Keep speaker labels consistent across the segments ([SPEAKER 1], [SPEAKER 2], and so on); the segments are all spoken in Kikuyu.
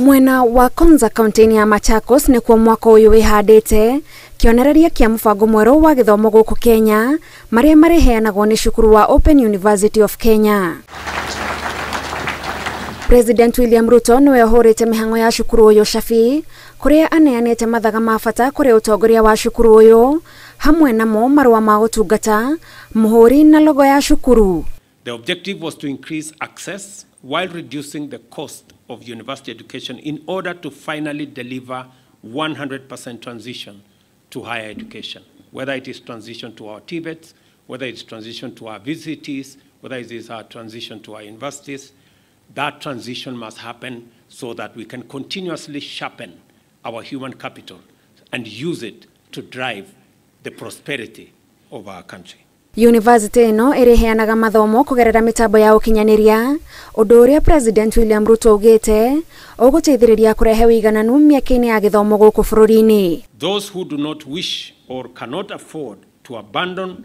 [SPEAKER 1] Mwena wa Konza kaunti-inĩ ya Machakos nĩkuo mwaka ũyũ wĩhandĩte kĩonereria kĩa mũbango mwerũ wa gĩthomo gũkũ Kenya marĩa marĩheanagwo nĩ cukuru wa Open University of Kenya. President William Ruto nĩwe ũhũrĩte mĩhang'o ya cukuru ũyũ cabi kũrĩa aneanĩte mathaga ma bata kũrĩ ũtongoria wa cukuru ũyũ hamwe namo marũa ma gũtungata mũhũri na logo ya cukuru.
[SPEAKER 2] The objective was to increase access while reducing the cost of university education in order to finally deliver 100% transition to higher education, whether it is transition to our TVETs, whether it's transition to our VCTs, whether it is our transition to our universities. That transition must happen so that we can continuously sharpen our human capital and use it to drive the prosperity of our country.
[SPEAKER 1] University ĩno ĩrĩheanaga mathomo kũgerera mĩtambo ya ũkinyanĩria ũndũ ũrĩa President William Ruto augĩte ũgũteithĩrĩria kũrehe ũigananu mĩaka-inĩ ya gĩthomo gũkũ bũrũri-inĩ.
[SPEAKER 2] Those who do not wish or cannot afford to abandon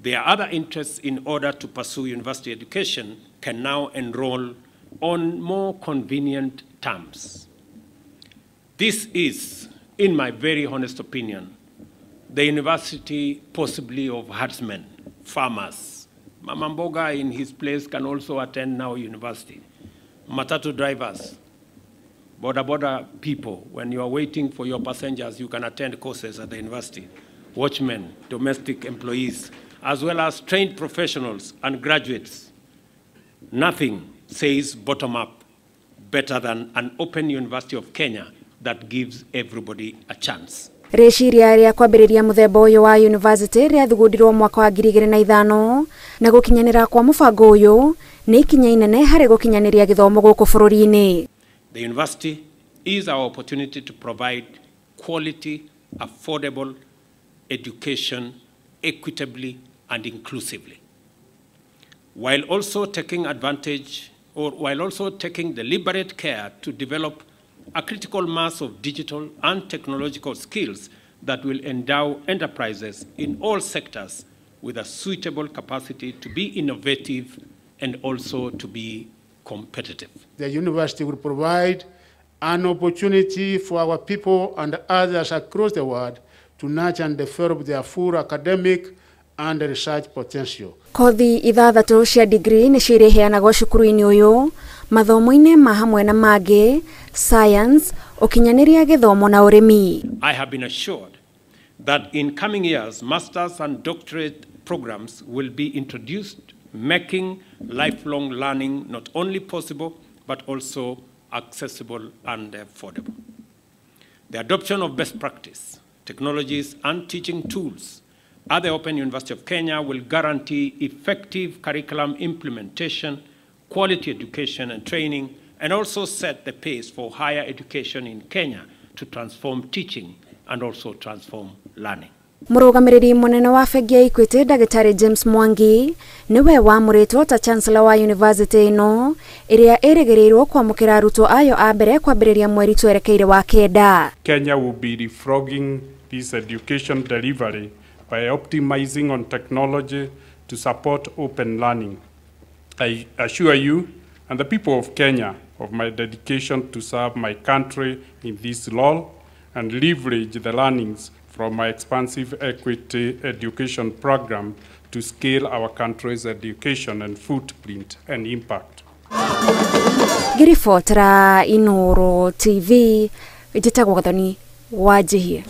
[SPEAKER 2] their other interests in order to pursue university education can now enroll on more convenient terms. This is, in my very honest opinion, the university possibly of herdsmen, farmers. Mama Mboga in his place can also attend now university. Matatu drivers, boda boda people, when you are waiting for your passengers, you can attend courses at the university. Watchmen, domestic employees, as well as trained professionals and graduates. Nothing says bottom up better than an Open University of Kenya that gives everybody a chance.
[SPEAKER 1] Rĩciria rĩa kwambĩrĩria mũthemba ũyũ wa university rĩathugundirwo mwaka wa 2005 na gũkinyanĩra kwa mũbango ũyũ nĩ ikinya inene harĩ gũkinyanĩria gĩthomo gũkũ bũrũri-inĩ.
[SPEAKER 2] The university is our opportunity to provide quality, affordable education equitably and inclusively, while also taking advantage or while also taking deliberate care to develop a critical mass of digital and technological skills that will endow enterprises in all sectors with a suitable capacity to be innovative and also to be competitive.
[SPEAKER 3] The university will provide an opportunity for our people and others across the world to nurture and develop their full academic and research potential.
[SPEAKER 1] Kothi ithathatũ cia degree nĩcio irĩheanagwo cukuru-inĩ ũyũ mathomo-inĩ ma hamwe na mangĩ science, ũkinyanĩria gĩthomo na ũrĩmi.
[SPEAKER 2] I have been assured that in coming years, masters and doctorate programs will be introduced, making lifelong learning not only possible, but also accessible and affordable. The adoption of best practice, technologies and teaching tools at the Open University of Kenya will guarantee effective curriculum implementation, quality education and training, and also set the pace for higher education in Kenya to transform teaching and also transform learning.
[SPEAKER 1] Mũrũgamĩrĩri mũnene wa bengi ya Equity Ndagĩtarĩ James Mwangi nĩwe wamũrĩtwo ta Chancellor wa university ĩno ĩrĩa ĩrĩgĩrĩirwo kwamũkĩra arutwo ayo a mbere kwambĩrĩria mweri twerekeire wa kenda.
[SPEAKER 4] Kenya will be leapfrogging this education delivery by optimizing on technology to support open learning. I assure you and the people of Kenya of my dedication to serve my country in this role and leverage the learnings from my expansive equity education program to scale our country's education and footprint and impact.
[SPEAKER 1] Ngĩribotera Inooro TV, njĩtagwo Gathoni Wanjihia.